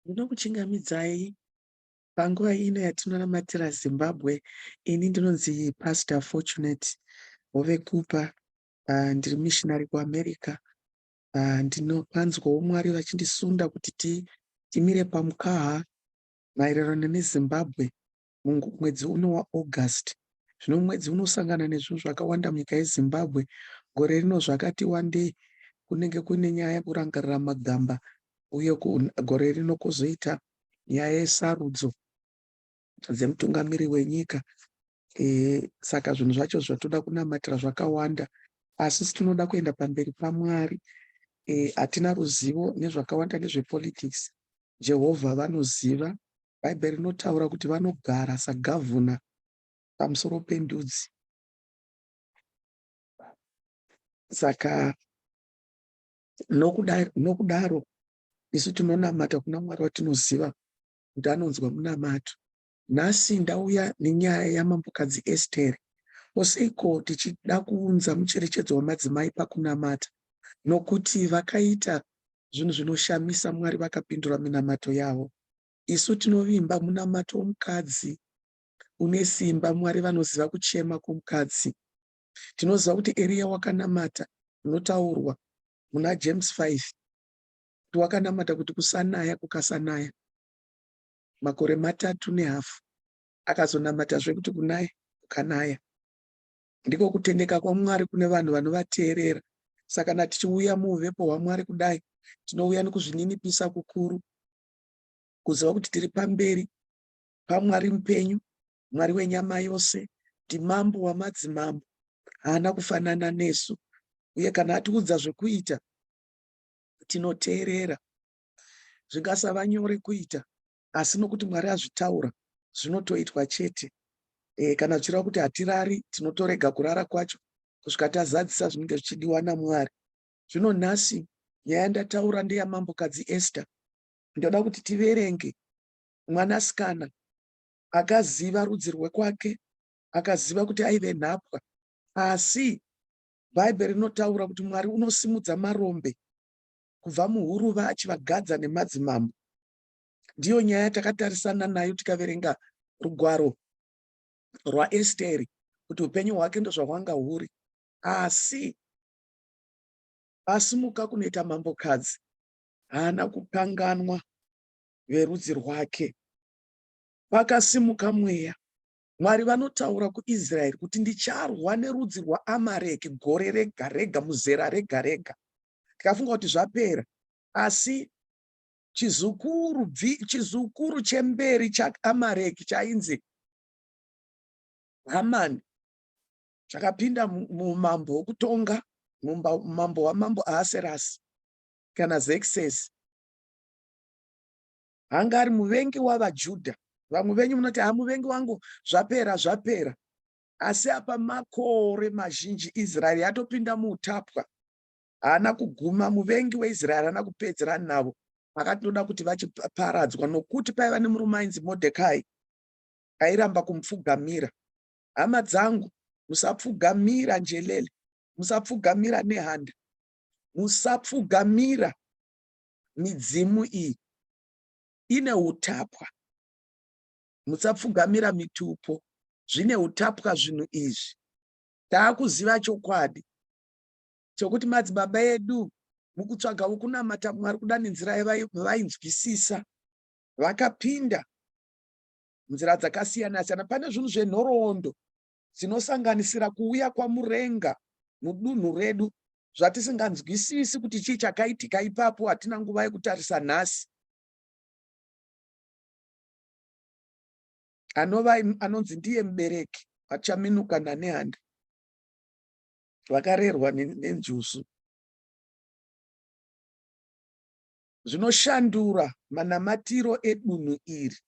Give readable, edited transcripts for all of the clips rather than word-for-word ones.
Ndinokuchingamidzai panguva ino yatinonamatira Zimbabwe. Ini ndinonzi Pastor Fortunate Hovekupa. Ndiri missionary kuAmerica. Ndinopanzwawo Mwari vachindisunda kuti timire pamukaha maererano neZimbabwe mumwedzi uno waAugust. Zvino mwedzi unosangana nezvinhu zvakawanda munyika yeZimbabwe. Gore rino zvakati wandei, kunenge kune nyaya yekurangarira magamba uye gore rino kwozoita nyaya yesarudzo dzemutungamiri wenyika. Saka zvinhu zvacho zvatoda kunamatira zvakawanda, asi tinoda kuenda pamberi paMwari. Hatina ruzivo nezvakawanda nezvepolitics. Jehovha vanoziva. Bhaibheri rinotaura kuti vanogara sagavhuna pamusoro pendudzi. Saka nokudaro isu tinonamata kuna Mwari watinoziva kuti anonzwa munamato. Nhasi ndauya nenyaya yaMambokadzi Estere. Ko seiko tichida kuunza mucherechedzo wamadzimai pakunamata? Nokuti vakaita zvinhu zvinoshamisa Mwari vakapindura minamato yavo. Isu tinovimba munamato womukadzi une simba. Mwari vanoziva kuchema kwomukadzi. Tinoziva kuti Eriya wakanamata zvinotaurwa muna James 5 kuti wakanamata kuti kusanaya kukasanaya makore matatu nehafu akazonamatazve kuti kunaye kukanaya. Ndiko kutendeka kwaMwari kune vanhu vanovateerera. Saka kana tichiuya muuvepo hwaMwari kudai, tinouya nekuzvininipisa kukuru, kuziva kuti tiri pamberi paMwari mupenyu, Mwari wenyama yose, ndimambo wamadzimambo, haana kufanana nesu. Uye kana atiudza zvekuita, tinoteerera. Zvingasava nyore kuita, asi nokuti Mwari azvitaura, zvinotoitwa chete. Kana zvichireva kuti hatirari, tinotorega kurara kwacho kusvika tazadzisa zvinenge zvichidiwa naMwari. Zvino nhasi nyaya yandataura ndeyamambokadzi Esther. Ndoda kuti tiverenge mwanasikana akaziva rudzi rwekwake, akaziva kuti aive nhapwa, asi Bhaibheri rinotaura kuti Mwari unosimudza marombe kubva muhuruva achivagadza nemadzimambo. Ndiyo nyaya takatarisana nayo tikaverenga rugwaro rwaEsteri kuti upenyu hwake ndozvahwanga huri. Asi asimuka kunoita mambokadzi haana kukanganwa verudzi rwake. Pakasimuka mweya, Mwari vanotaura kuIsraeri kuti ndicharwa nerudzi rwaAmareki gore rega rega muzera rega rega. Tikafunga kuti zvapera, asi chizukuru chizukuru chemberi chaAmareki chainzi Hamani chakapinda muumambo hwokutonga mumambo wamambo Ahasuerasi kana Xerxes. Anga ari muvengi wavaJudha. Vamwe venyu munoti ha muvengi wangu zvapera zvapera. Asi apa makore mazhinji Israeri yatopinda muutapwa. Haana kuguma muvengi weIsraeri haana kupedzerana navo. Akati ndoda kuti vachiparadzwa nokuti paiva nemurume ainzi Mordecai airamba kumupfugamira. Hama dzangu, musapfugamira njelele, musapfugamira nehanda, musapfugamira midzimu iyi ine utapwa. Musapfugamira mitupo, zvine utapwa zvinhu izvi. Taakuziva chokwadi chokuti madzibaba edu mukutsvagawo kunamata Mwari kuda nenzira yavainzwisisa vakapinda nzira dzakasiyana siyana. Pane zvinhu zvenhoroondo dzinosanganisira kuuya kwaMurenga mudunhu redu zvatisinganzwisisi kuti chii chakaitika ipapo, hatina nguva yekutarisa nhasi. Anova anonzi ndiye mubereki vaChaminuka naNehanda vakarerwa nenjuzu. Zvinoshandura manamatiro edunhu iri.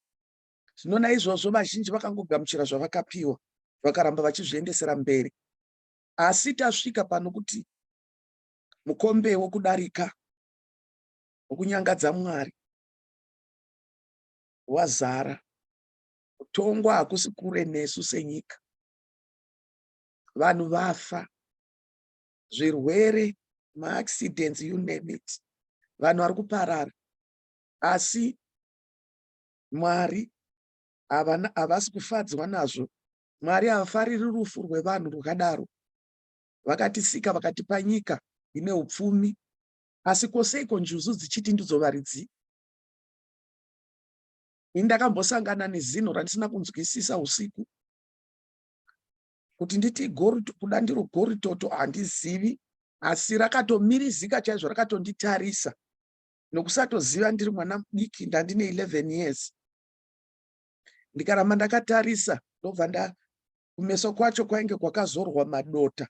Zvino naizvozvo vazhinji vakangogamuchira zvavakapiwa vakaramba vachizviendesera mberi. Asi tasvika pano kuti mukombe wokudarika wokunyangadza Mwari wazara. Kutongwa hakusi kure nesu senyika. Vanhu vafa, zvirwere, maaccidents, you name it. Vanhu vari kuparara. Asi Mwari havana havasi kufadzwa nazvo. Mwari havafariri rufu rwevanhu rwakadaro. Vakatisika vakatipa nyika ine upfumi asi ko seiko njuzu dzichiti ndidzo varidzi? Ini ndakambosangana nezinhu randisina kunzwisisa usiku kuti nditi kuda ndiro goritoto handizivi asi rakatomirizika chaizvo rakatonditarisa nokusatoziva ndiri mwana mudiki ndandine 11 years ndikaramba ndakatarisa ndobva nda kumeso kwacho kwainge kwakazorwa madota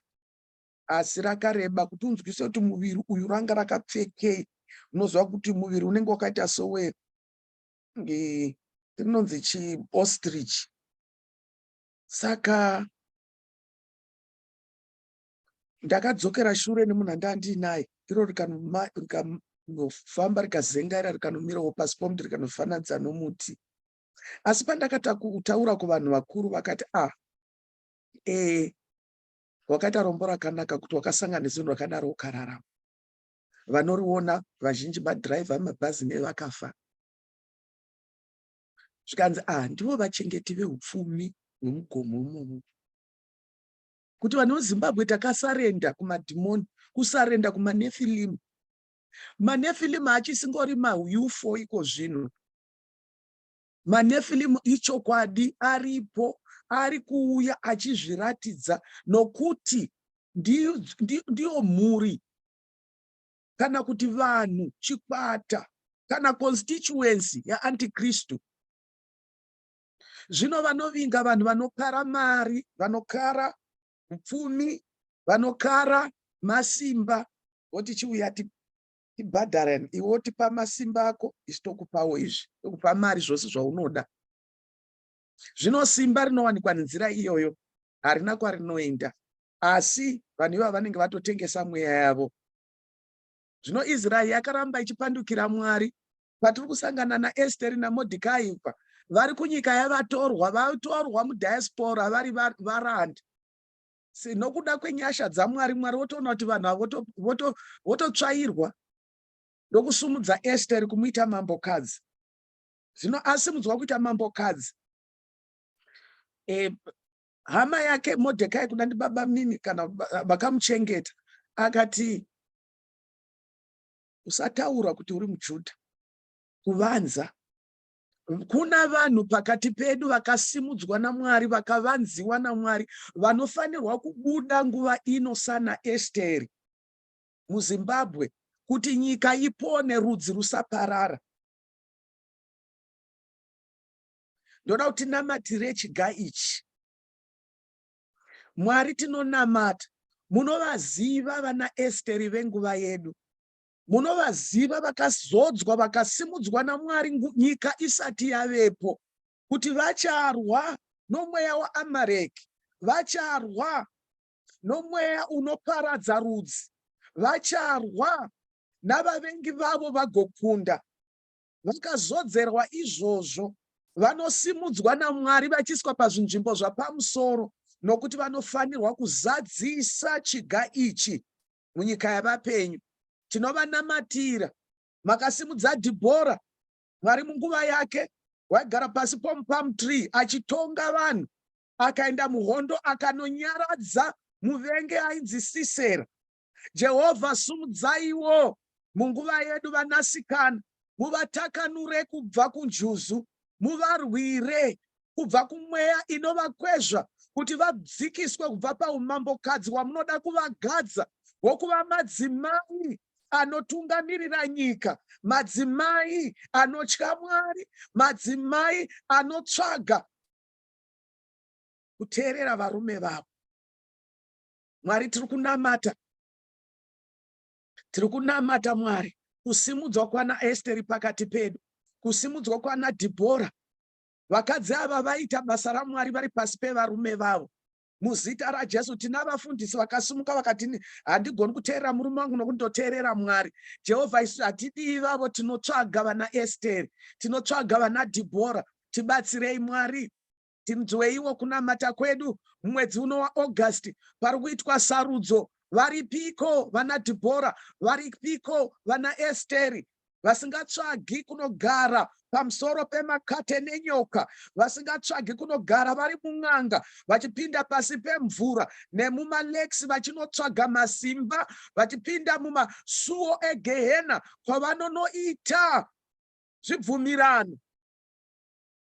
asi rakareba kuti unzwise kuti muviri uyu ranga rakapfekei unoziva kuti muviri unenge wakaita sowe rinonzi chi ostrich saka ndakadzokera shure nemunhu andandiinaye iro rikanofamba rikazengaira rikanomirawo pasi pomuti rikanofananidza nomuti asi pandakataura kuvanhu vakuru vakati a ah, e wakaita rombo rakanaka kuti wakasangana nezinhu rakadaro ukararama vanoriona vazhinji madhiraivha emabhazi nevakafa zvikanzi ah ndivo vachengeti veupfumi hwemugomo imomo kuti vanhu vezimbabwe takasarenda kumadhimoni kusarenda kumanefilimu manefilimu achisingori maufo iko zvino manefilimu ichokwadi aripo ari kuuya achizviratidza nokuti ndiyo mhuri kana kuti vanhu chikwata kana constituency yaantikristu Zvino vanovinga vanhu vanokara mari, vanokara upfumi, vanokara masimba, voti chiuya tibhadharane, iwe wotipa masimba ako, isu tokupawo izvi, tokupa mari zvose zvaunoda. Zvino simba rinowanikwa nenzira iyoyo harina kwarinoenda, asi vanhu ivava vanenge vatotengesa mweya yavo. Zvino Israeri yakaramba ichipandukira Mwari. Patiri kusangana naEsteri naModhekai pa vari kunyika yavatorwa, vatorwa mudiaspora vari varanda. Nokuda kwenyasha dzaMwari, Mwari votoona kuti vanhu ava vototsvairwa ndokusumudza Esteri kumuita mambokadzi. Zvino asimudzwa kuita mambokadzi, e, hama yake Modhekai kuda ndibaba mini kana vakamuchengeta akati usataura kuti uri muJudha kuvanza kuna vanhu pakati pedu vakasimudzwa naMwari vakavanziwa naMwari vanofanirwa kubuda nguva ino sana Esteri muZimbabwe kuti nyika ipone rudzi rusaparara. Ndoda kuti tinamatire chiga ichi. Mwari tinonamata, munovaziva vana Esteri venguva yedu. Munovaziva vakazodzwa vakasimudzwa naMwari nyika isati yavepo kuti vacharwa nomweya waAmareki, vacharwa nomweya unoparadza rudzi, vacharwa navavengi vavo vagokunda. Vakazodzerwa izvozvo vanosimudzwa naMwari vachiiswa pazvinzvimbo zvapamusoro nokuti vanofanirwa kuzadzisa chiga ichi munyika yavapenyu. Tinovanamatira. Makasimudza Dhibhora, Mwari munguva yake waigara pasi pomupalm tree achitonga vanhu, akaenda muhondo akanonyaradza muvengi ainzi Sisera. Jehovha sumudzaiwo munguva yedu vanasikana muvatakanure kubva kunjuzu, muvarwire kubva kumweya inovakwezva kuti vadzikiswe kubva paumambokadzi hwamunoda kuvagadza hwokuva madzimai anotungamirira nyika, madzimai anotya Mwari, madzimai anotsvaga kuteerera varume vavo. Mwari tiri kunamata, tiri kunamata Mwari kusimudzwa kwana Esteri pakati pedu, kusimudzwa kwana Dhibhora. Vakadzi ava vaita basa raMwari vari pasi pevarume vavo. Muzita raJesu tina vafundisi vakasimuka vakati handigoni kuteerera murume wangu nokuti ndoteerera Mwari. Jehovha isu hatidi ivavo, tinotsvaga vana Esteri, tinotsvaga vana Dhibhora. Tibatsirei Mwari. Tinzweiwo kunamata kwedu mumwedzi uno waAugust pari kuitwa sarudzo. Varipiko vana Dhibhora? Varipiko vana Esteri? Vasingatsvagi kunogara pamusoro pemakate nenyoka, vasingatsvagi kunogara vari mun'anga, vachipinda pasi pemvura nemumalakes vachinotsvaga masimba, vachipinda mumasuo egehena kwavanonoita zvibvumirano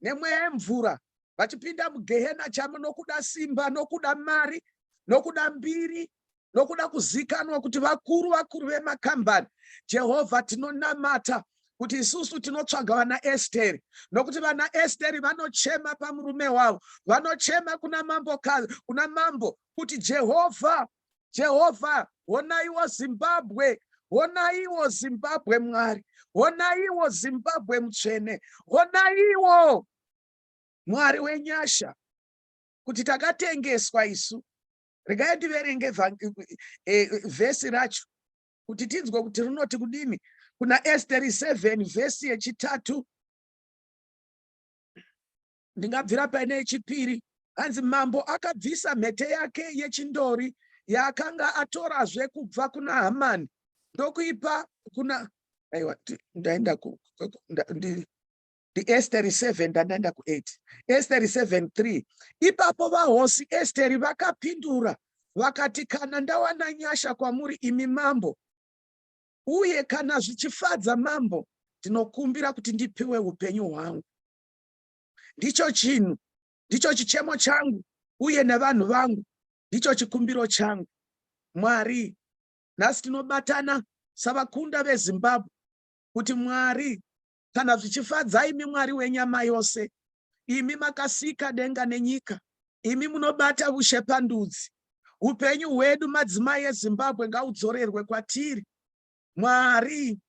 nemweya yemvura, vachipinda mugehena chamo nokuda simba, nokuda mari, nokuda mbiri, nokuda kuzikanwa kuti vakuru vakuru vemakambani. Jehovha, tinonamata kuti isusu tinotsvaga vana Esteri, nokuti vana Esteri vanochema pamurume wavo, vanochema kuna mambo, kuna mambo kuti, "Jehovha, Jehovha, honaiwo Zimbabwe, honaiwo Zimbabwe, Mwari, honaiwo Zimbabwe mutsvene, honaiwo Mwari wenyasha, kuti takatengeswa isu." Regai ndiverenge vhesi racho kuti tinzwe kuti rinoti kudini kuna Esteri 7 vhesi yechitatu. Ndingabvira paine yechipiri. Hanzi, "Mambo akabvisa mhete yake yechindori yaakanga atorazve kubva kuna Hamani ndokuipa kuna," aiwa, ndaenda ndiEsteri 7, ndandaenda ku8. Esteri 7:3. "Ipapo vahosi Esteri vakapindura vakati, 'Kana ndawana nyasha kwamuri imi mambo, uye kana zvichifadza mambo, ndinokumbira kuti ndipiwe upenyu hwangu. Ndicho chinhu, ndicho chichemo changu, uye nevanhu vangu, ndicho chikumbiro changu.'" Mwari, nhasi tinobatana savakunda veZimbabwe kuti, Mwari, kana zvichifadza imi, Mwari wenyama yose, imi makasika denga nenyika, imi munobata ushe pandudzi, upenyu hwedu madzimai eZimbabwe ngaudzorerwe kwatiri. Mwari,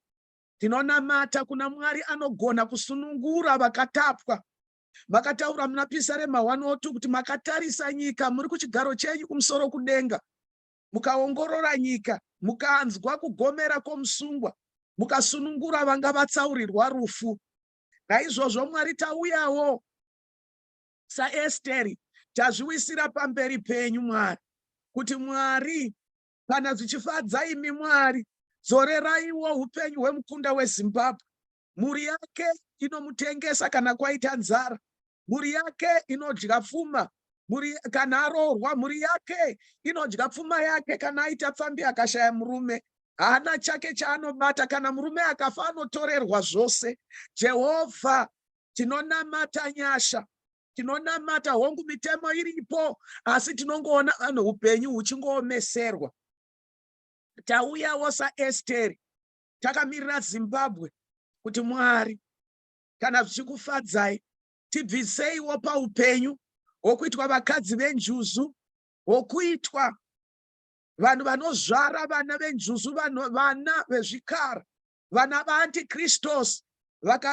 tinonamata kuna Mwari anogona kusunungura vakatapwa. Makataura muna Pisarema 102 kuti makatarisa nyika muri kuchigaro chenyu kumusoro kudenga, mukaongorora nyika, mukanzwa kugomera kwomusungwa, mukasunungura vanga vatsaurirwa rufu. Naizvozvo, Mwari, tauyawo saEsteri, tazviwisira pamberi penyu, Mwari, kuti, Mwari, kana zvichifadza imi, Mwari, dzoreraiwo upenyu hwemukunda weZimbabwe. Mhuri yake inomutengesa kana kwaita nzara, mhuri yake inodya pfuma mhuri kana aroorwa, mhuri yake inodya pfuma yake kana aita pfambi akashaya murume. Haana chake chaanobata. Kana murume akafa, anotorerwa zvose. Jehovha, tinonamata nyasha, tinonamata. Hongu, mitemo iripo, asi tinongoona vanhu upenyu huchingoomeserwa. Tauyawo saEsteri, takamirira Zimbabwe kuti, Mwari, kana zvichikufadzai, tibviseiwo paupenyu hwokuitwa vakadzi venjuzu, hwokuitwa vanhu vanozvara vana venjuzu, vana vezvikara, vana vaantikristos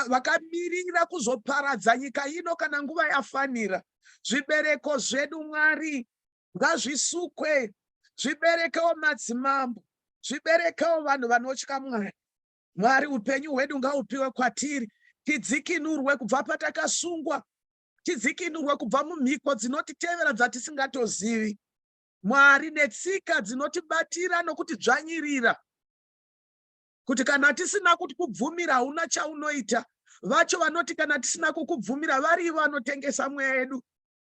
vakamirira kuzoparadza nyika ino kana nguva yafanira. Zvibereko zvedu, Mwari, ngazvisukwe, zviberekewo madzimambo, zviberekewo vanhu vanotya Mwari. Mwari, upenyu hwedu ngaupiwe kwatiri, tidzikinurwe kubva patakasungwa, tidzikinurwe kubva mumhiko dzinotitevera dzatisingatozivi, Mwari, netsika dzinotibatira nokutidzvanyirira kuti kana tisina kuti kubvumira, hauna chaunoita. Vacho vanoti kana tisina kukubvumira varivo vanotengesa mweya yedu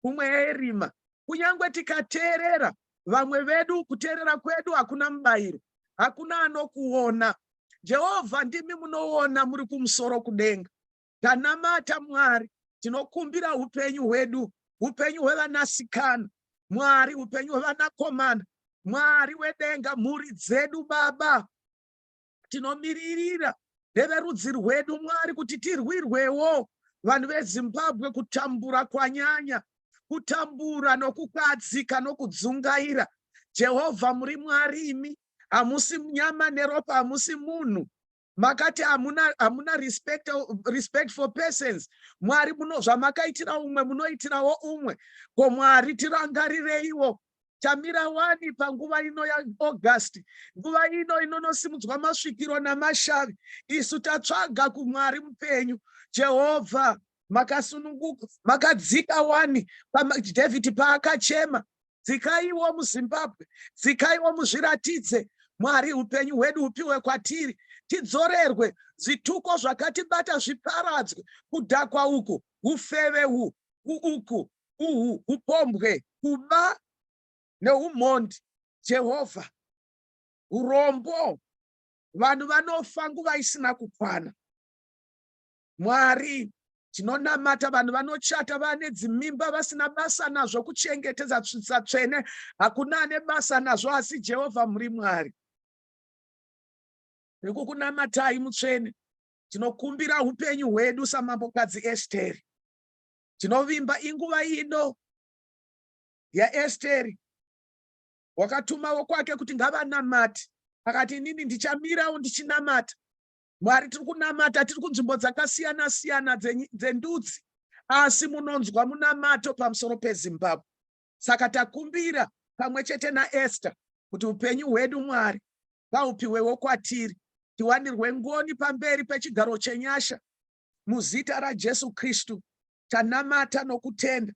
kumweya yerima. Kunyange tikateerera vamwe vedu, kuteerera kwedu hakuna mubayiro, hakuna anokuona. Jehovha, ndimi munoona muri kumusoro kudenga. Tanamata, Mwari, tinokumbira upenyu hwedu, upenyu hwevanasikana, Mwari, upenyu hwevanakomana, Mwari wedenga, mhuri dzedu, Baba. Tinomiririra neverudzi rwedu, Mwari, kuti tirwirwewo. Vanhu veZimbabwe, kutambura kwanyanya, kutambura nokukadzika nokudzungaira. Jehovha, muri Mwari imi, hamusi nyama neropa, hamusi munhu. Makati hamuna respect for persons. Mwari, muno zvamakaitira umwe, munoitirawo umwe. Ko Mwari, tirangarireiwo. Tamira wani panguva ino yaAugust, nguva ino inonosimudzwa masvikiro namashavi. Isu tatsvaga kuMwari mupenyu. Jehovha, makasununguka, makadzika wani David paakachema. Dzikaiwo muZimbabwe, dzikaiwo, muzviratidze. Mwari, upenyu hwedu hupiwe kwatiri. Tidzorerwe, zvituko zvakatibata zviparadzwe, kudhakwa uku, ufeve uhu, uku, uhu, upombwe, kuba neumhondi. Jehovha, urombo, vanhu vanofa nguva isina kukwana. Mwari, tinonamata vanhu vanochata vane dzimimba vasina basa nazvo, kuchengetedza tsvitsa tsvene hakuna ane basa nazvo, asi Jehovha muri Mwari. Tiri kukunamatai mutsvene. Tinokumbira upenyu hwedu samambokadzi Esteri. Tinovimba inguva ino yaEsteri wakatumawo kwake kuti ngavanamate, akati inini ndichamirawo ndichinamata. Mwari, tiri kunamata tiri kunzvimbo dzakasiyana siyana dzendudzi, asi munonzwa munamato pamusoro peZimbabwe. Saka takumbira pamwe chete naEsther kuti upenyu hwedu, Mwari, ngaupiwewo kwatiri, tiwanirwe ngoni pamberi pechigaro chenyasha. Muzita raJesu Kristu tanamata nokutenda.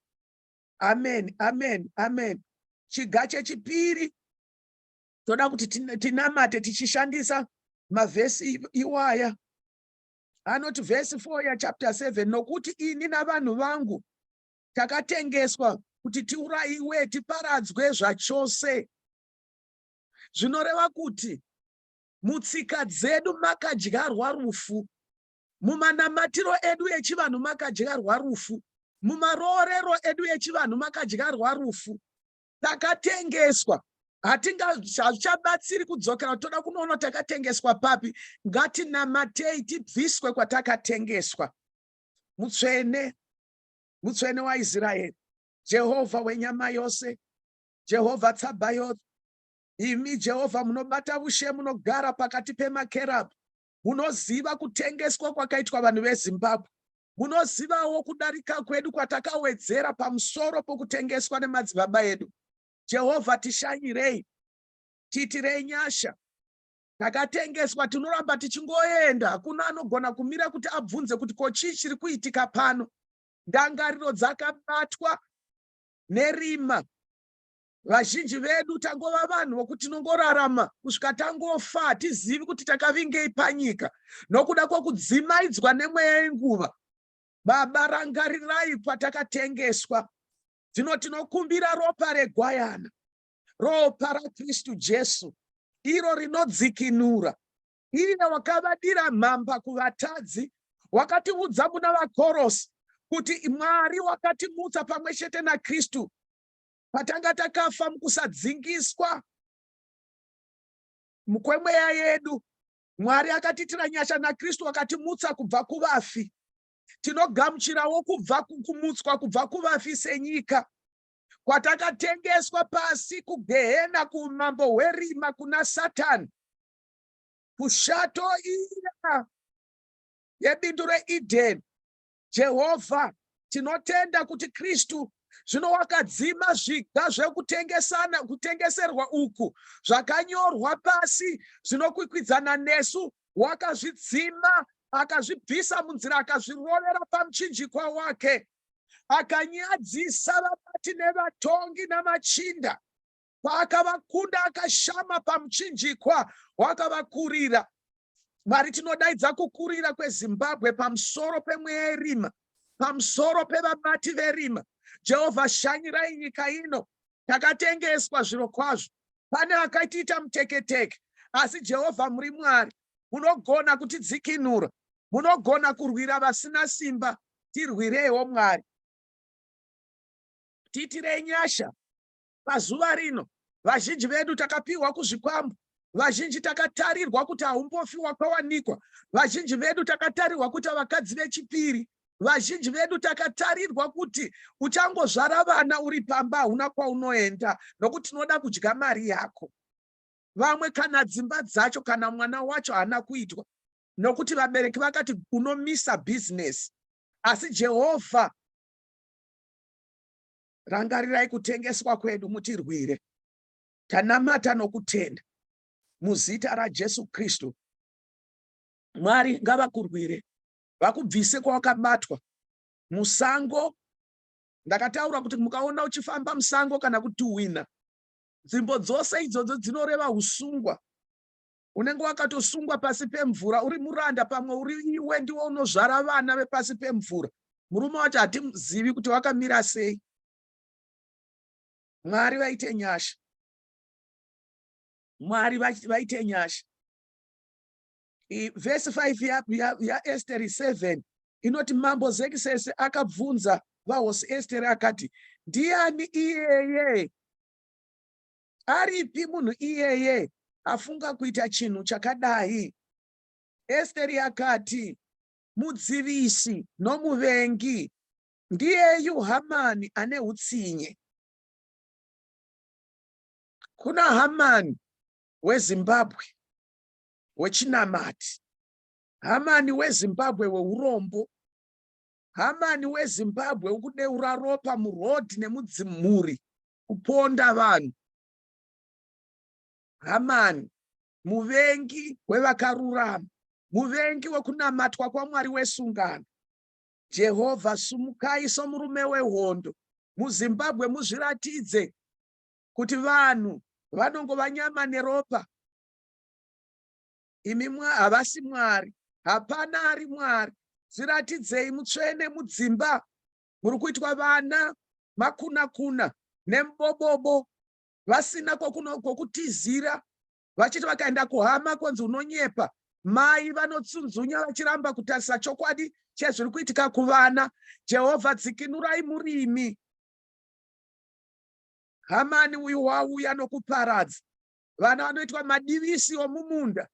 Amen, amen, amen. Chiga chechipiri, toda kuti tinamate tichishandisa mavhesi iwaya anoti vhesi 4 yachapter 7: "Nokuti ini navanhu vangu takatengeswa kuti tiurayiwe, tiparadzwe zvachose." Zvinoreva kuti mutsika dzedu makadyarwa rufu, mumanamatiro edu echivanhu makadyarwa rufu, mumaroorero edu echivanhu makadyarwa rufu. Takatengeswa, hazvichabatsiri kudzokera toda kunoona takatengeswa papi. Ngatinamatei tibviswe kwatakatengeswa. Mutsvene, mutsvene waIsraeri, Jehovha wenyama yose, Jehovha Tsabayoth, imi Jehovha munobata ushe, munogara pakati pemakerabhi, munoziva kutengeswa kwakaitwa vanhu veZimbabwe. Munozivawo kudarika kwedu kwatakawedzera pamusoro pokutengeswa nemadzibaba edu. Jehovha, tishanyirei, tiitirei nyasha. Takatengeswa, tinoramba tichingoenda, hakuna anogona kumira kuti abvunze kuti ko chii chiri kuitika pano. Ndangariro dzakabatwa nerima. Vazhinji vedu tangova vanhu vokuti tinongorarama kusvika tangofa, hatizivi kuti takavingei panyika nokuda kwokudzimaidzwa nemweya yenguva. Baba, rangarirai kwatakatengeswa. Zvino tinokumbira ropa regwayana, ropa raKristu Jesu, iro rinodzikinura, iye wakavadira mhamba kuvatadzi. Wakatiudza muna vaKorosi kuti Mwari wakatimutsa pamwe chete naKristu patanga takafa mukusadzingiswa kwemweya yedu. Mwari akatiitira nyasha naKristu, akatimutsa kubva kuvafi. Tinogamuchirawo kubva kumutswa kubva kuvafi senyika kwatakatengeswa pasi kugehena, kuumambo hwerima, kuna Satani, kushato iya yebindu reEdheni. Jehovha, tinotenda kuti Kristu zvino wakadzima zviga zvekutengesana, kutengeserwa uku zvakanyorwa pasi zvinokwikwidzana nesu. Wakazvidzima, akazvibvisa munzira, akazvirovera pamuchinjikwa wake, akanyadzisa vabati nevatongi namachinda. Paakavakunda akashama pamuchinjikwa, wakavakurira. Mwari, tinodaidza kukurira kweZimbabwe pamusoro pemweya yerima, pamusoro pevabati verima. Jehovha, shanyirai nyika ino. Takatengeswa zviro kwazvo, pane akatiita muteketeke, asi Jehovha muri Mwari, munogona kutidzikinura, munogona kurwira vasina simba. Tirwireiwo, Mwari, tiitirei nyasha pazuva rino. Vazhinji vedu takapiwa kuzvikwambo, vazhinji takatarirwa kuti haumbofi wakawanikwa, vazhinji vedu takatarirwa kuti vakadzi vechipiri, vazhinji vedu takatarirwa kuti uchangozvara vana uri pamba, hauna kwaunoenda nokuti tinoda kudya mari yako. Vamwe kana dzimba dzacho kana mwana wacho haana kuitwa nokuti vabereki vakati unomisa bhizinesi. Asi Jehovha, rangarirai kutengeswa kwedu, mutirwire. Tanamata nokutenda muzita raJesu Kristu. Mwari ngavakurwire, vakubvise kwawakabatwa musango. Ndakataura kuti mukaona uchifamba musango kana kutuhwina, nzvimbo dzose idzodzo dzinoreva usungwa. Unenge wakatosungwa pasi pemvura uri muranda, pamwe uri iwe ndiwe unozvara vana vepasi pemvura. Murume wacho hatimuzivi kuti wakamira sei. Mwari vaite nyasha. Mwari vaite nyasha. Vhesi 5 yaEsteri 7 inoti Mambo Zekisesi akabvunza vahosi Esteri akati, Ndiani iyeye? Aripi munhu iyeye afunga kuita chinhu chakadai? Esteri akati, Mudzivisi nomuvengi ndiyeyu Hamani ane utsinye. Kuna Hamani weZimbabwe wechinamati, Hamani weZimbabwe weurombo, Hamani weZimbabwe wekudeura ropa muroad nemudzimhuri kuponda vanhu. Hamani muvengi wevakarurama, muvengi wekunamatwa kwaMwari wesungano. Jehovha, sumukai somurume wehondo muZimbabwe muzviratidze kuti vanhu vanongova nyama neropa. Imi havasi Mwari, hapana ari Mwari. Zviratidzei mutsvene mudzimba muri kuitwa vana makunakuna nemubobobo vasina kwokutizira vachiti vakaenda kuhama konzi unonyepa. Mai vanotsunzunya vachiramba kutarisa chokwadi chezviri kuitika kuvana. Jehovha, dzikinurai murimi. Hamani uyu wauya nokuparadza vana vanoitwa madivisi omumunda,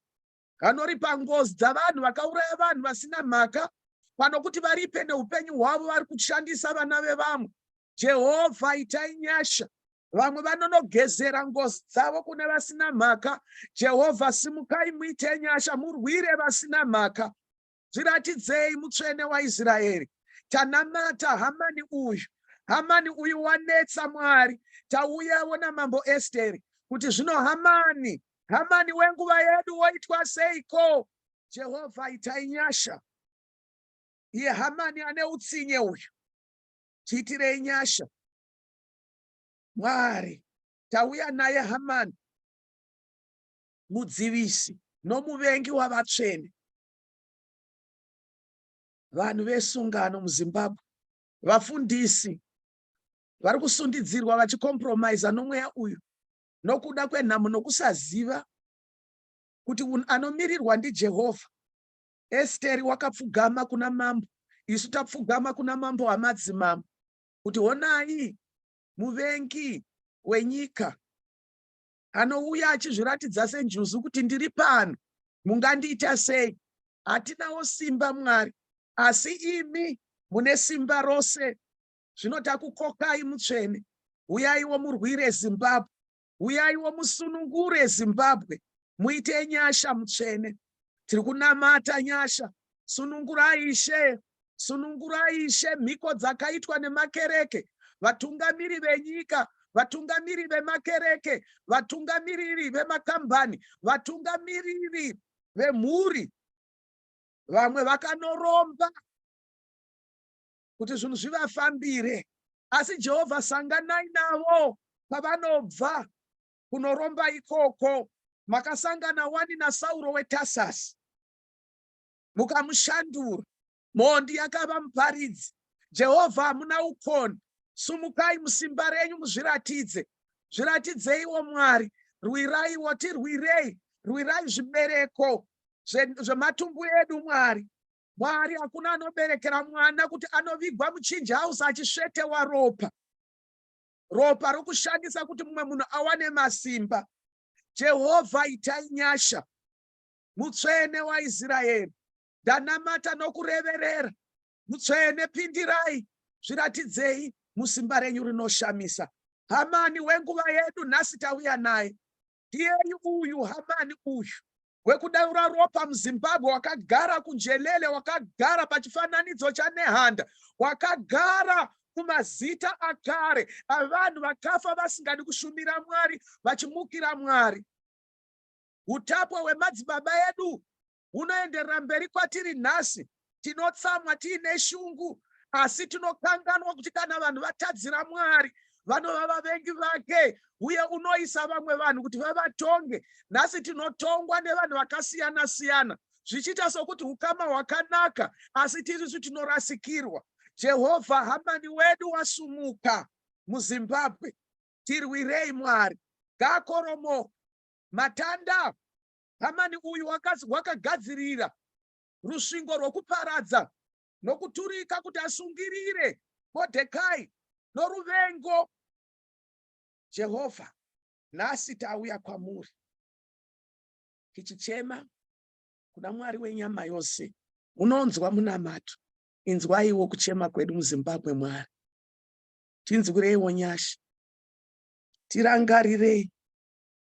vanoripa ngozi dzavanhu vakauraya vanhu vasina mhaka panokuti varipe neupenyu hwavo vari kushandisa vana vevamwe. Jehovha, itai nyasha. Vamwe vanonogezera ngozi dzavo kune vasina mhaka. Jehovha, simukai muite nyasha, murwire vasina mhaka. Zviratidzei mutsvene waIsraeri. Tanamata Hamani uyu. Hamani uyu wanetsa Mwari. Tauyawo namambo Esteri kuti zvino Hamani, Hamani wenguva yedu woitwa seiko? Jehovha, itai nyasha. Iye Hamani ane utsinye uyu. Tiitirei nyasha. Mwari, tauya naye Hamani, mudzivisi nomuvengi wavatsvene. Vanhu vesungano muZimbabwe, vafundisi vari kusundidzirwa vachikompromaisa nomweya uyu nokuda kwenhamo nokusaziva kuti anomirirwa ndiJehovha. Esteri wakapfugama kuna mambo, isu tapfugama kuna mambo wamadzimambo kuti honai muvengi wenyika anouya achizviratidza senjuzu kuti ndiri pano, mungandiita sei? Hatinawo simba Mwari, asi imi mune simba rose. Zvino takukokai mutsvene, huyaiwo murwire Zimbabwe, huyaiwo musunungure Zimbabwe, muite nyasha mutsvene. Tiri kunamata nyasha, sunungurai Ishe, sunungurai Ishe mhiko dzakaitwa nemakereke, vatungamiri venyika, vatungamiri vemakereke, vatungamiriri vemakambani, vatungamiriri vemhuri. Vamwe vakanoromba kuti zvinhu zvivafambire, asi Jehovha sanganai navo pavanobva kunoromba ikoko. Makasangana wani naSauro weTasasi mukamushandura. Mhondi yakava muparidzi. Jehovha, hamuna ukoni. Sumukai musimba renyu muzviratidze. Zviratidzeiwo Mwari. Rwiraiwo, tirwirei. Rwirai zvibereko zvematumbu edu Mwari. Mwari, hakuna anoberekera mwana kuti anovigwa muchinji house achisvetewa ropa. Ropa rokushandisa kuti mumwe munhu awane masimba. Jehovha, itai nyasha. Mutsvene waIsraeri, ndanamata nokureverera. Mutsvene, pindirai, zviratidzei musimba renyu rinoshamisa. Hamani wenguva yedu nhasi tauya naye. Ndiyeyu uyu Hamani uyu wekudaura ropa muZimbabwe, wakagara kuNjelele, wakagara pachifananidzo chaNehanda, wakagara kumazita akare avanhu vakafa vasingadi kushumira Mwari, vachimukira Mwari. Utapwa hwemadzibaba edu hunoenderera mberi kwatiri nhasi. Tinotsamwa tiine shungu, asi tinokanganwa kuti kana vanhu vatadzira Mwari, Vanova vavengi vake, uye unoisa vamwe vanhu kuti vavatonge. Nhasi tinotongwa nevanhu vakasiyana siyana, zvichiita sokuti ukama hwakanaka, asi tirisu tinorasikirwa. Jehovha, Hamani wedu wasumuka muZimbabwe. Tirwirei, Mwari. Ngaakoromoke matanda. Hamani uyu wakagadzirira rusvingo rwokuparadza nokuturika kuti asungirire Modhekai noruvengo. Jehovha, nhasi tauya kwamuri tichichema kuna Mwari wenyama yose. Munonzwa munamato. Inzwaiwo kuchema kwedu muZimbabwe, Mwari. Tinzwireiwo nyasha. Tirangarirei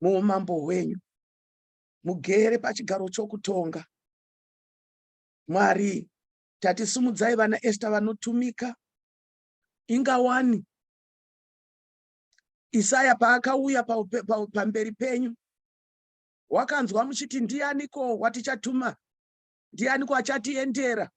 muumambo hwenyu. Mugere pachigaro chokutonga. Mwari, tatisumudzai vana Esther vanotumika. Ingawani Isaya paakauya pamberi penyu, wakanzwa muchiti, ndianiko watichatuma? Ndianiko achatiendera?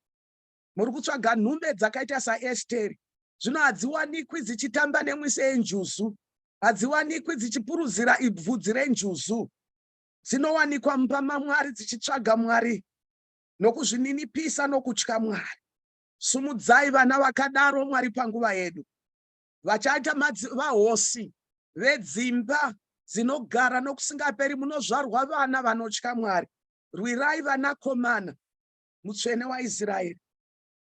Muri kutsvaga nhume dzakaita saEsteri. Zvino hadziwanikwi dzichitamba nemwi seenjuzu. Hadziwanikwi dzichipuruzira ibvudzi renjuzu. Dzinowanikwa mumba maMwari dzichitsvaga Mwari nokuzvininipisa nokutya Mwari. Sumudzai vana vakadaro, Mwari, panguva yedu. Vachaita vahosi vedzimba dzinogara nokusingaperi munozvarwa vana vanotya Mwari. Rwirai vanakomana, Mutsvene waIsraeri.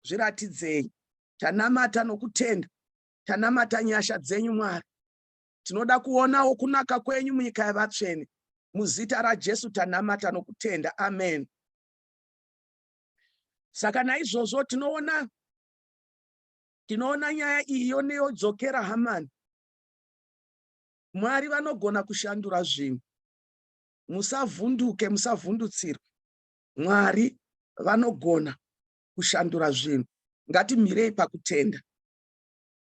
Zviratidzei. Tanamata nokutenda. Tanamata nyasha dzenyu, Mwari. Tinoda kuonawo kunaka kwenyu munyika yavatsvene. Muzita raJesu tanamata nokutenda. Amen. Saka naizvozvo tinoona nyaya iyi yoneyodzokera Hamani. Mwari vanogona kushandura zvinhu. Musavhunduke, musavhundutsirwe. Mwari vanogona kushandura zvinhu. Ngatimirei pakutenda,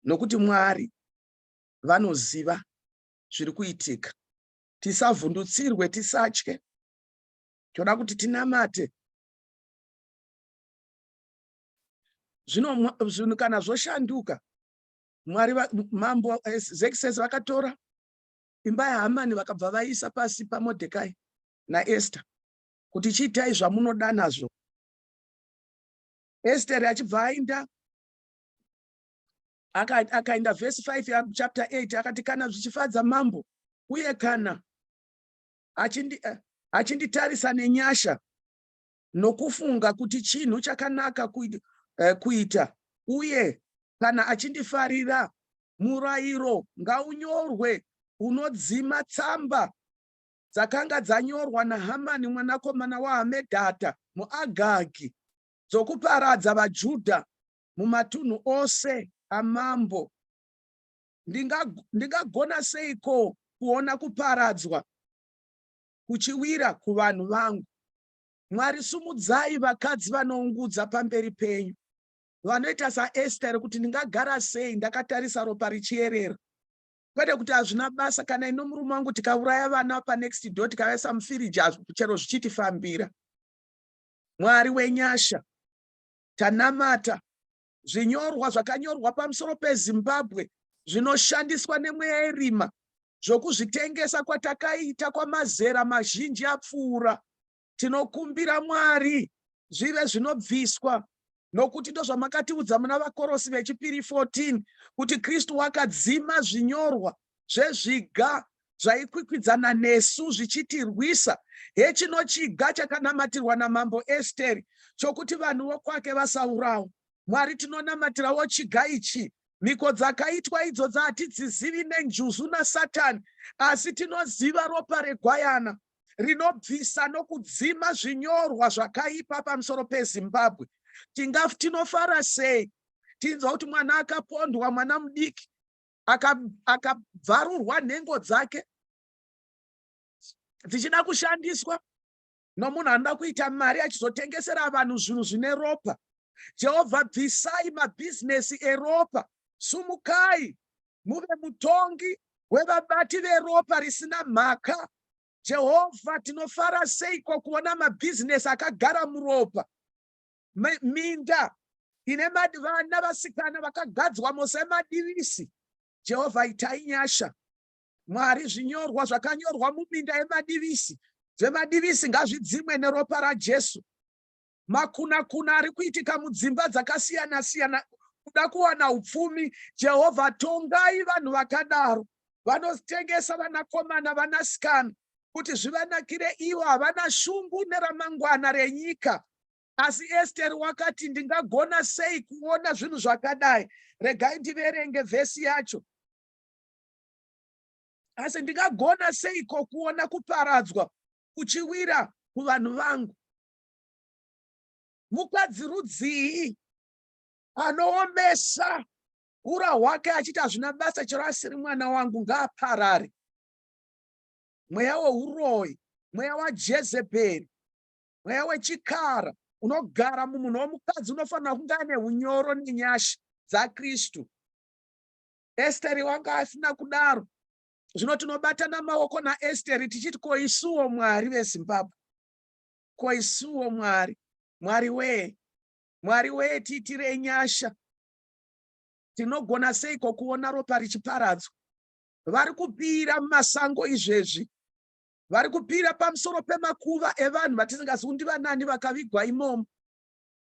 nokuti Mwari vanoziva zviri kuitika. Tisavhundutsirwe, tisatye. Toda kuti tinamate. Zvino zvinhu kana zvoshanduka, Mwari, Mambo Xerxes vakatora imba yaHamani vakabva vaisa pasi paMordecai naEsther kuti chiitai zvamunoda nazvo. Esteri achibva aenda, akaenda vhesi 5 yachapter 8, akati, kana zvichifadza mambo uye kana achinditarisa nenyasha nokufunga kuti chinhu chakanaka kuita, uye kana achindifarira, murayiro ngaunyorwe unodzima tsamba dzakanga dzanyorwa naHamani mwanakomana waHamedhata muAgagi, dzokuparadza vaJudha mumatunhu ose amambo. Ndingagona seiko kuona kuparadzwa kuchiwira kuvanhu vangu? Mwari, sumudzai vakadzi vanoungudza pamberi penyu, vanoita saEsteri, kuti ndingagara sei ndakatarisa ropa richierera? Kwete kuti hazvina basa kana ino murume wangu tikauraya vana panext door, tikavaisa mufiriji, chero zvichitifambira. Mwari wenyasha, tanamata. Zvinyorwa zvakanyorwa pamusoro peZimbabwe zvinoshandiswa nemweya yerima zvokuzvitengesa kwatakaita kwamazera mazhinji apfuura, tinokumbira, Mwari, zvive zvinobviswa, nokuti ndozvamakatiudza muna Vakorosi vechipiri 14 kuti Kristu wakadzima zvinyorwa zvezviga zvaikwikwidzana nesu zvichitirwisa. Hechino chiga chakanamatirwa naMambo Esteri chokuti vanhu vokwake vasaurawa. Mwari, tinonamatirawo chiga ichi. Mhiko dzakaitwa idzodzi hatidzizivi nenjuzu naSatani, asi tinoziva ropa regwayana rinobvisa nokudzima zvinyorwa zvakaipa pamusoro peZimbabwe. Tinofara sei tinzwa kuti mwana akapondwa, mwana mudiki akabvarurwa nhengo dzake dzichida kushandiswa nomunhu anoda kuita mari achizotengesera vanhu zvinhu zvine ropa. Jehovha, bvisai mabhizinesi eropa. Sumukai muve mutongi wevabati veropa risina mhaka. Jehovha, tinofara seiko kuona mabhizinesi akagara muropa, minda ine vana vasikana vakagadzwamo semadivisi. Jehovha, itai nyasha. Mwari, zvinyorwa zvakanyorwa muminda yemadivisi, zvemadivisi ngazvidzimwe neropa raJesu. Makunakuna ari kuitika mudzimba dzakasiyana-siyana kuda kuwana upfumi, Jehovha, tongai vanhu vakadaro vanotengesa vanakomana, vanasikana kuti zvivanakire ivo. Havana shungu neramangwana renyika. Asi Esteri wakati, ndingagona sei kuona zvinhu zvakadai? Regai ndiverenge vhesi yacho. Asi ndingagona seiko kuona kuparadzwa kuchiwira kuvanhu vangu? Mukadzi rudzii anoomesa ura hwake achiti hazvina basa, chero asiri mwana wangu ngaaparare? Mweya weuroyi, mweya waJezebheri, mweya wechikara unogara mumunhu womukadzi unofanira kunge ane unyoro nenyasha dzaKristu. Esteri wanga asina kudaro. Zvino tinobatana maoko naEsteri tichiti, ko isuwo Mwari veZimbabwe, ko isuwo Mwari, Mwari wee, Mwari wee, tiitirei nyasha. Tinogona seiko kuona ropa richiparadzwa? Vari kupira mumasango izvezvi, vari kupira pamusoro pemakuva evanhu vatisingazivi ndivanani vakavigwa imomo.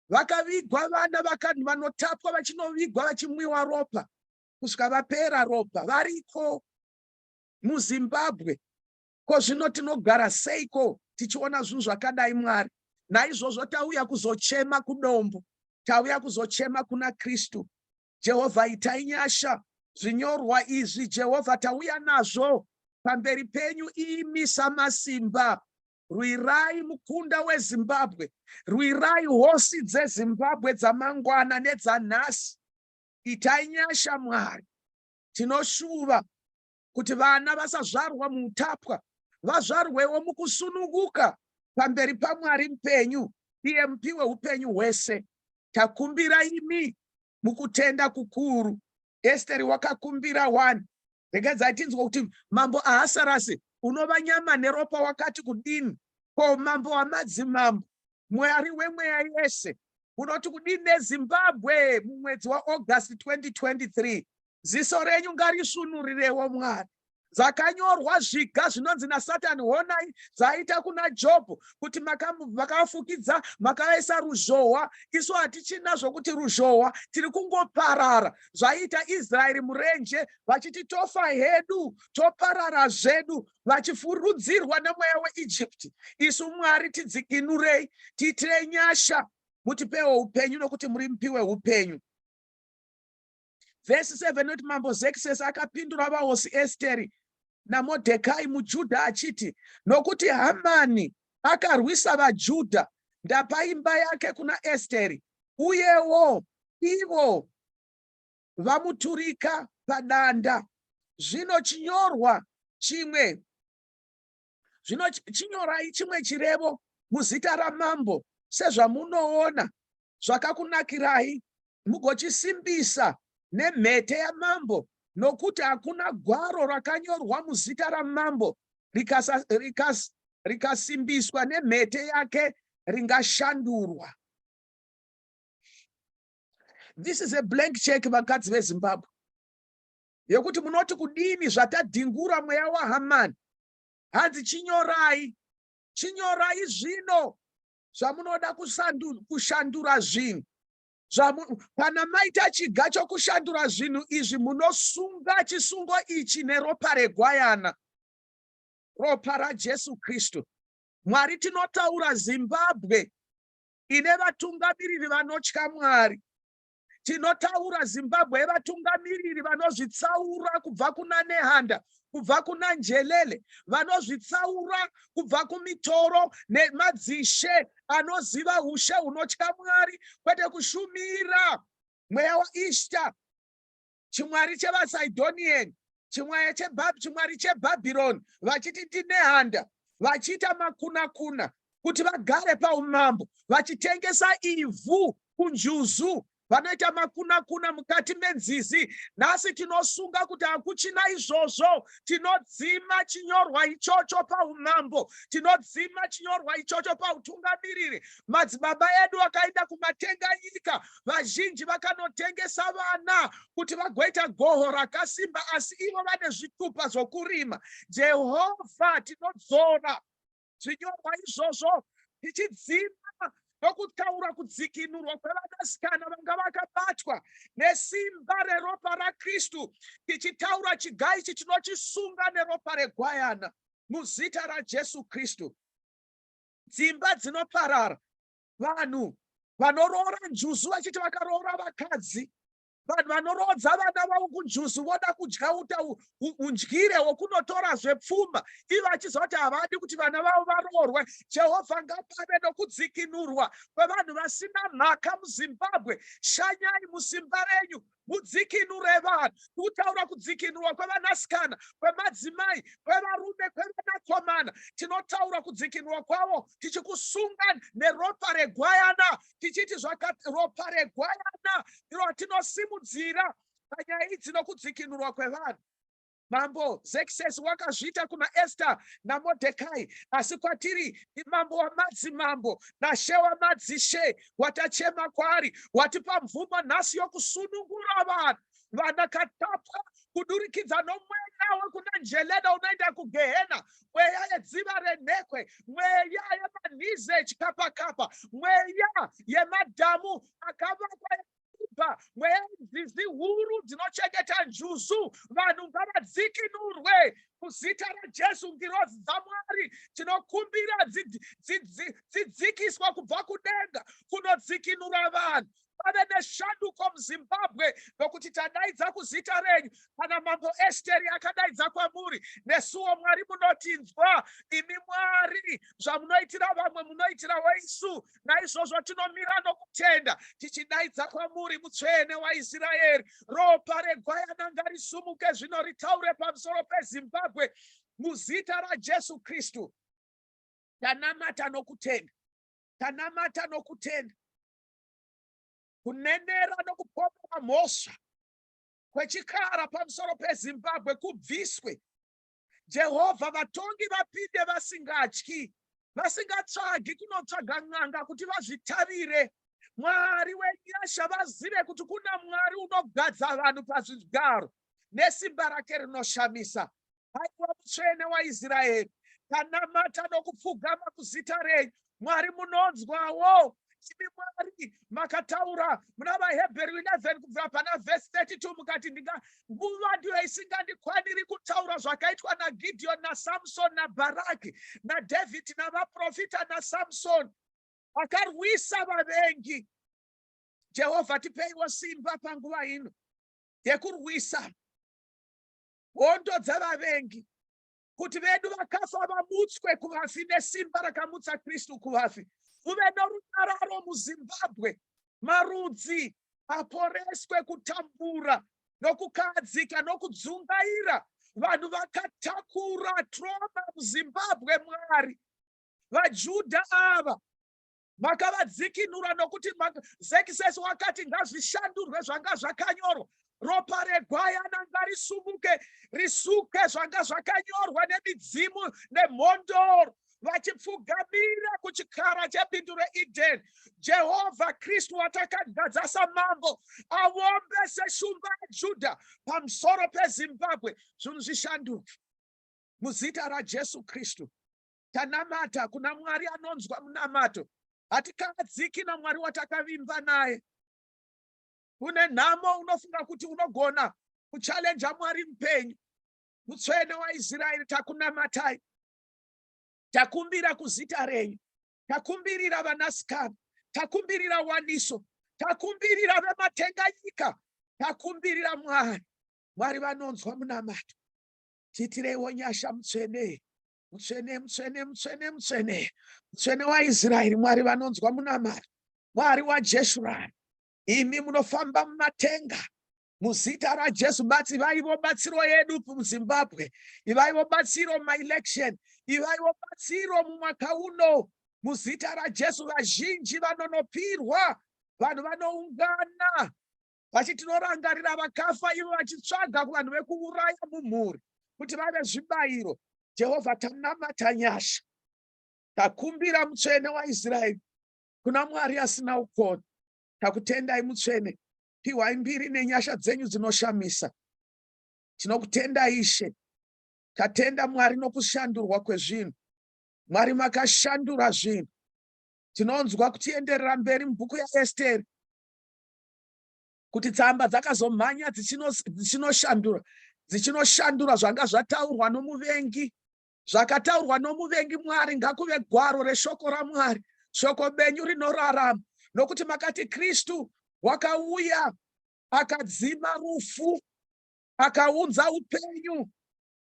Vakavigwa vana vanotapwa vachinovigwa vachimwiwa ropa kusvika vapera ropa. Variko muZimbabwe. Ko zvino tinogara seiko tichiona zvinhu zvakadai, Mwari? Naizvozvo tauya kuzochema kudombo, tauya kuzochema kuna Kristu. Jehovha, itai nyasha. Zvinyorwa izvi, Jehovha, tauya nazvo pamberi penyu imi samasimba. Rwirai mukunda weZimbabwe, rwirai hosi dzeZimbabwe dzamangwana nedzanhasi. Itai nyasha, Mwari. Tinoshuva kuti vana vasazvarwa muutapwa, vazvarwewo mukusununguka pamberi paMwari mupenyu, iye mupi weupenyu hwese. Takumbira imi mukutenda kukuru. Esteri wakakumbira 1. Regedzai tinzwa kuti mambo Ahasarasi unova nyama neropa wakati kudini. Ko mambo wamadzimambo, Mwari wemweya yese, unoti kudini neZimbabwe mumwedzi waAugust 2023? Ziso renyu ngarisvunurirewo, Mwari. Dzakanyorwa zviga zvinonzi naSatani, honai dzaita kuna Jobho kuti makavafukidza, makavaisa ruzhowa. Isu hatichina zvokuti ruzhowa, tiri kungoparara. Zvaiita Israeri murenje vachiti tofa hedu, toparara zvedu, vachifurudzirwa nemweya weIjipti. Isu Mwari, tidzikinurei, tiitirei nyasha, mutipewo upenyu, nokuti muri mupi weupenyu. Vhesi 7 inoti mambo Xerxes akapindura vahosi Esteri naModhekai muJudha achiti, nokuti Hamani akarwisa vaJudha, ndapa imba yake kuna Esteri, uyewo ivo vamuturika padanda. Zvino chinyorwa chimwe, zvino chinyorai chimwe chirevo muzita ramambo, sezvamunoona zvakakunakirai, mugochisimbisa nemhete yamambo, nokuti hakuna gwaro rakanyorwa muzita ramambo rikasimbiswa nemhete yake ringashandurwa. This is a blank check, vakadzi veZimbabwe, yekuti munoti kudini zvatadhingura mweya waHamani. Hanzi chinyorai, chinyorai zvino zvamunoda kushandura zvinhu. Kana maita chiga chokushandura zvinhu izvi, munosunga chisungo ichi neropa regwayana, ropa raJesu Kristu. Mwari, tinotaura Zimbabwe ine vatungamiriri vanotya Mwari. Tinotaura Zimbabwe yevatungamiriri vanozvitsaura kubva kuna Nehanda, kubva kuna Njelele, vanozvitsaura kubva kumitoro nemadzishe anoziva ushe hunotya Mwari, kwete kushumira mweya waIshta, chimwari chevaSidonian, chimwari cheBhabhironi, vachiti ndiNehanda, vachiita makunakuna kuti vagare paumambo, vachitengesa ivhu kunjuzu. Vanoita makunakuna mukati menzizi. Nhasi tinosunga kuti hakuchina izvozvo. Tinodzima chinyorwa ichocho paumambo, tinodzima chinyorwa ichocho pautungamiriri. Madzibaba edu akaenda kumatenga nyika, vazhinji vakanotengesa vana kuti vagoita goho rakasimba, asi ivo vane zvitupa zvokurima. Jehovha, tinodzora zvinyorwa izvozvo tichidzima nokutaura kudzikinurwa kwevanasikana vanga vakabatwa nesimba reropa raKristu, tichitaura chiga ichi tinochisunga neropa regwayana muzita raJesu Kristu. Dzimba dzinoparara, vanhu vanoroora njuzu vachiti vakaroora vakadzi, vanhu vanoroodza vana vavo kunjuzu voda kudya uta undyire wokunotora zvepfuma, ivo vachiziva kuti havadi kuti vana vavo varoorwe. Jehovha, ngapave nokudzikinurwa kwevanhu vasina mhaka muZimbabwe. Shanyai musimba renyu, mudzikinure vanhu. Kutaura kudzikinurwa kwevanasikana, kwemadzimai, kwevarume, kwevanakomana, tinotaura kudzikinurwa kwavo tichikusunga neropa regwayana, tichiti ropa regwayana ndiro ratinosimudzira panyaya idzi nokudzikinurwa kwevanhu. Mambo Xerxes wakazviita kuna Esther naMordecai, asi kwatiri ndimambo wamadzimambo nashe wamadzishe watachema kwaari, watipa mvumo nhasi yokusunungura vanhu vanakatapwa kudurikidza nomweya wekuna Njelena unoenda kugehena, mweya yedziva renhekwe, mweya yemanhize echikapakapa, mweya yemadhamu akavakwa, mweya nzizi huru dzinochengeta njuzu. Vanhu ngavadzikinurwe muzita raJesu. Ngirozi dzaMwari tinokumbira dzidzikiswa kubva kudenga kunodzikinura vanhu, pave neshanduko muZimbabwe, nokuti tadaidza kuzita renyu. Kana Mambo Esteri akadaidza kwamuri, nesuwo Mwari munotinzwa. Imi Mwari, zvamunoitira vamwe munoitirawo isu. Naizvozvo tinomira nokutenda tichidaidza kwamuri, Mutsvene waIsraeri. Ropa regwayana ngarisumuke zvino ritaure pamusoro peZimbabwe muzita raJesu Kristu. Tanamata nokutenda, tanamata nokutenda. Kunenera nokupomera mhosva kwechikara pamusoro peZimbabwe kubviswe. Jehovha, vatongi vapinde vasingatyi, vasingatsvagi kunotsvaga n'anga kuti vazvitavire. Mwari wenyasha, vazive kuti kuna Mwari unogadza vanhu pazvigaro nesimba rake rinoshamisa. Haiwa Mutsvene waIsraeri, tanamata nokupfugama kuzita renyu. Mwari, munonzwawo. Imi Mwari makataura muna vaHebheru 11 kubvira pana vhesi 32, mukati, "Ndinga nguva ndiyo isingandikwaniri kutaura zvakaitwa naGidheoni naSamsoni naBharaki naDhavhidhi navaprofita naSamsoni akarwisa vavengi." Jehovha, tipeiwo simba panguva ino yekurwisa hondo dzavavengi, kuti vedu vakafa vamutswe kuvafi nesimba rakamutsa Kristu kuvafi. Kuve norunyararo muZimbabwe, marudzi aporeswe kutambura nokukahadzika nokudzungaira. Vanhu vakatakura trauma muZimbabwe. Mwari, vaJudha ava makavadzikinura, nokuti Xerxes wakati ngazvishandurwe zvanga zvakanyorwa. Ropa regwayana ngarisumuke risuke zvanga zvakanyorwa nemidzimu nemhondoro vachipfugamira kuchikara chebindu reEden. Jehovha, Kristu watakagadza samambo avombe seshumba yaJudha pamusoro peZimbabwe, zvinhu zvishanduke muzita raJesu Kristu. Tanamata kuna Mwari anonzwa munamato. Hatikadziki naMwari watakavimba naye. Une nhamo, unofunga kuti unogona kuchallenja Mwari mupenyu? Mutsvene waIsraeri, takunamatai, takumbira kuzita renyu, takumbirira vanasikana, takumbirira waniso, takumbirira vematenganyika, takumbirira. Mwari, Mwari vanonzwa munamato, tiitireiwo nyasha. Mutsvene, mutsvene, mutsvene, mutsvene, mutsvene, Mutsvene waIsraeri, Mwari vanonzwa munamato, Mwari waJeshurani, imi munofamba mumatenga, muzita raJesu, batsi ivaivo batsiro yedu muZimbabwe, ivaivo batsiro mumaelection, ivaivo batsiro mumwaka uno muzita raJesu. Vazhinji vanonopirwa. Vanhu vanoungana vachiti tinorangarira vakafa, ivo vachitsvaga kuvanhu vekuuraya mumhuri kuti vave zvibayiro. Jehovha, tanamata nyasha, takumbira Mutsvene waIsraeri kuna Mwari asina ukoni. Takutendai Mutsvene, piwai mbiri nenyasha dzenyu dzinoshamisa. Tinokutendai Ishe. Tatenda Mwari nokushandurwa kwezvinhu. Mwari makashandura zvinhu. Tinonzwa kutienderera mberi mubhuku yaEsteri kuti tsamba dzakazomhanya dzichinoshandura dzichinoshandura zvanga zvataurwa nomuvengi. Zvakataurwa nomuvengi, Mwari, ngakuve gwaro reshoko raMwari, shoko benyu rinorarama, nokuti makati Kristu wakauya akadzima rufu, akaunza upenyu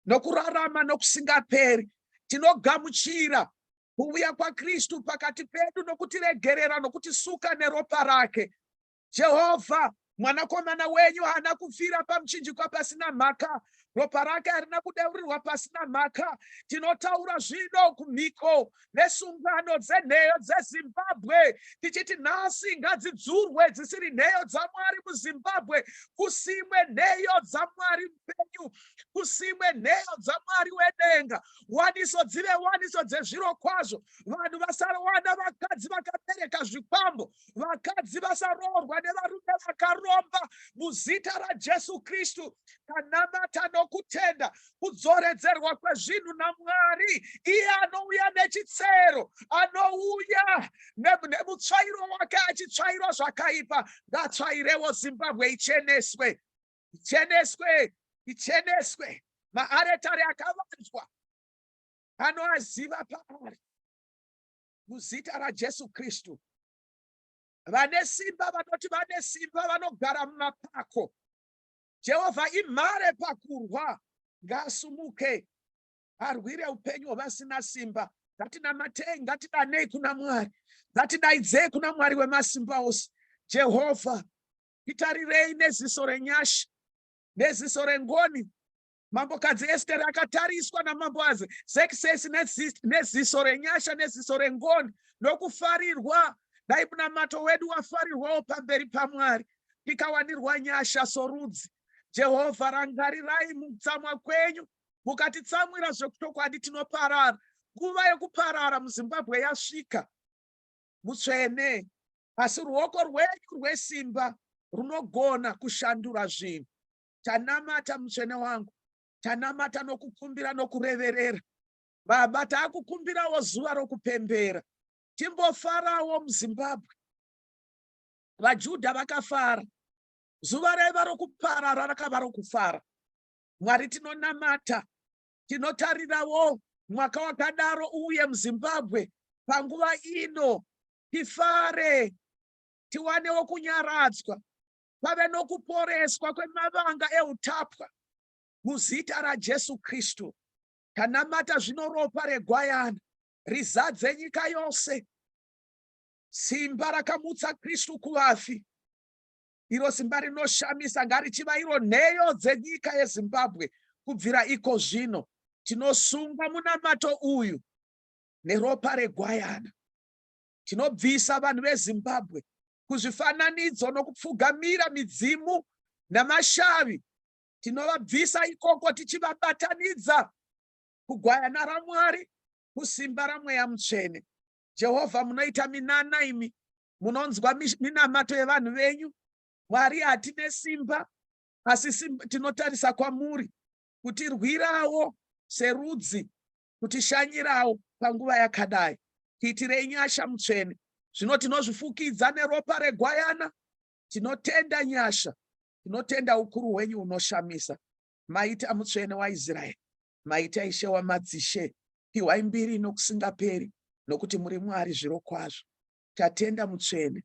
nokurarama nokusingaperi. Tinogamuchira kuuya kwaKristu pakati pedu nokutiregerera nokutisuka neropa rake. Jehovha, Mwanakomana wenyu haana kufira pamuchinjikwa pasina mhaka. Ropa rake harina kudeurirwa pasina mhaka. Tinotaura zvino kumhiko nesungano dzenheyo dzeZimbabwe tichiti nhasi ngadzidzurwe dzisiri nheyo dzaMwari muZimbabwe, kusimwe nheyo dzaMwari mupenyu, kusimwe nheyo dzaMwari wedenga, waniso dzive waniso dzezviro kwazvo, vanhu vasawana vakadzi vakabereka zvikwambo, vakadzi vasaroorwa nevarume vakaromba. Muzita raJesu Kristu tanamata nokutenda kudzoredzerwa kwezvinhu naMwari, iye anouya nechitsero, anouya nemutsvairo wake achitsvaira zvakaipa. Ngatsvairewo Zimbabwe, icheneswe, icheneswe, icheneswe. Maaretari akavanzwa anoaziva paari. Muzita raJesu Kristu, vane simba vanoti vane simba vanogara mumapako, Jehovha imhare pakurwa, ngaasumuke arwire upenyu hwevasina simba. Ngatinamatei, ngatidanei kuna Mwari, ngatidaidzei kuna Mwari wemasimba ose. Jehovha, titarirei neziso renyasha, neziso rengoni. Mambokadzi Esteri akatariswa namambo Zekisesi neziso renyasha, neziso rengoni, nokufarirwa. Dai munamato wedu wafarirwawo pamberi paMwari, tikawanirwa nyasha sorudzi. Jehovha, rangarirai mutsamwa kwenyu. Mukatitsamwira zvekuchokwadi, tinoparara. Nguva yekuparara muZimbabwe yasvika, Mutsvene, asi ruoko rwenyu rwesimba runogona kushandura zvinhu. Tanamata, Mutsvene wangu, tanamata nokukumbira nokureverera. Baba, taakukumbirawo zuva rokupembera, timbofarawo muZimbabwe. VaJudha vakafara, zuva raiva rokuparara rakava rokufara. Mwari, tinonamata, tinotarirawo mwaka wakadaro uye muZimbabwe panguva ino, tifare, tiwanewo kunyaradzwa, pave nokuporeswa kwemavanga eutapwa. Muzita raJesu Kristu tanamata zvino, ropa regwayana rizadze nyika yose. Simba rakamutsa Kristu kuvafi, iro simba rinoshamisa, ngarichiva iro nheyo dzenyika yeZimbabwe kubvira iko zvino. Tinosunga munamato uyu neropa regwayana. Tinobvisa vanhu veZimbabwe kuzvifananidzo nokupfugamira midzimu namashavi. Tinovabvisa ikoko tichivabatanidza kugwayana raMwari, kusimba raMweya Mutsvene. Jehovha, munoita minana imi, munonzwa minamato yevanhu venyu. Mwari, hatine simba, asi tinotarisa kwamuri kutirwirawo serudzi, kutishanyirawo panguva yakadai. Tiitirei nyasha, Mutsvene. Zvino tinozvifukidza neropa regwayana. Tinotenda nyasha, tinotenda ukuru hwenyu hunoshamisa. Maita Mutsvene waIsraeri, maita Ishe wamadzishe. Piwai mbiri nokusingaperi, nokuti muri Mwari zviro kwazvo. Tatenda, Mutsvene.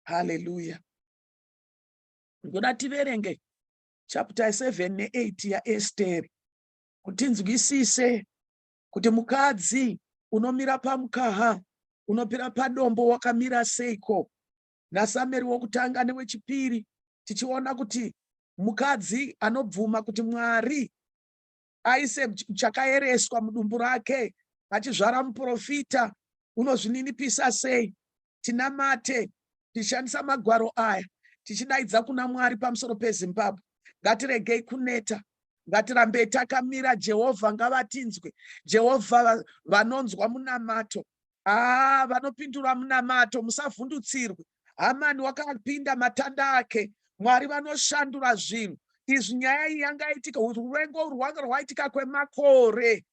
Haleluya. Ndoda tiverenge chapter 7 ne8 yaEsteri kuti tinzwisise kuti mukadzi unomira pamukaha, unopira padombo wakamira seiko, naSameri wokutanga newechipiri, tichiona kuti mukadzi anobvuma kuti Mwari aise chakaereswa mudumbu rake achizvara muprofita unozvininipisa sei. Tinamate. Tichishandisa magwaro aya tichidaidza kuna Mwari pamusoro peZimbabwe. Ngatiregei kuneta. Ngatirambei takamira. Jehovha ngavatinzwe. Jehovha vanonzwa munamato. Haa, vanopindura munamato, musavhundutsirwe. Hamani wakapinda matanda ake. Mwari vanoshandura zvinhu. Izvi nyaya iyi yanga itika, ruvengo urwu rwanga rwaitika kwemakore.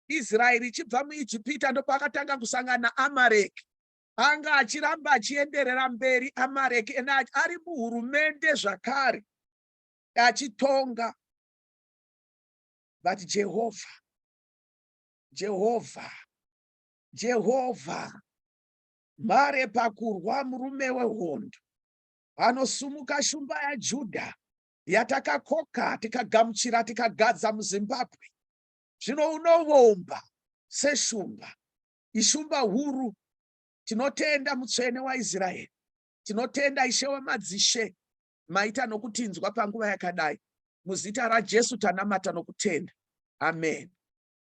Israeri ichibva muIjipita ndopakatanga kusangana naAmareki. Anga achiramba achienderera mberi Amareki ene ari muhurumende zvakare achitonga. But Jehovha, Jehovha, Jehovha, mhare pakurwa murume wehondo anosumuka shumba yaJudha yatakakoka tikagamuchira tikagadza muZimbabwe. Zvino unovomba seshumba, ishumba huru. Tinotenda Mutsvene waIsraeri, tinotenda Ishe wamadzishe, maita nokutinzwa panguva yakadai. Muzita raJesu tanamata nokutenda. Amen.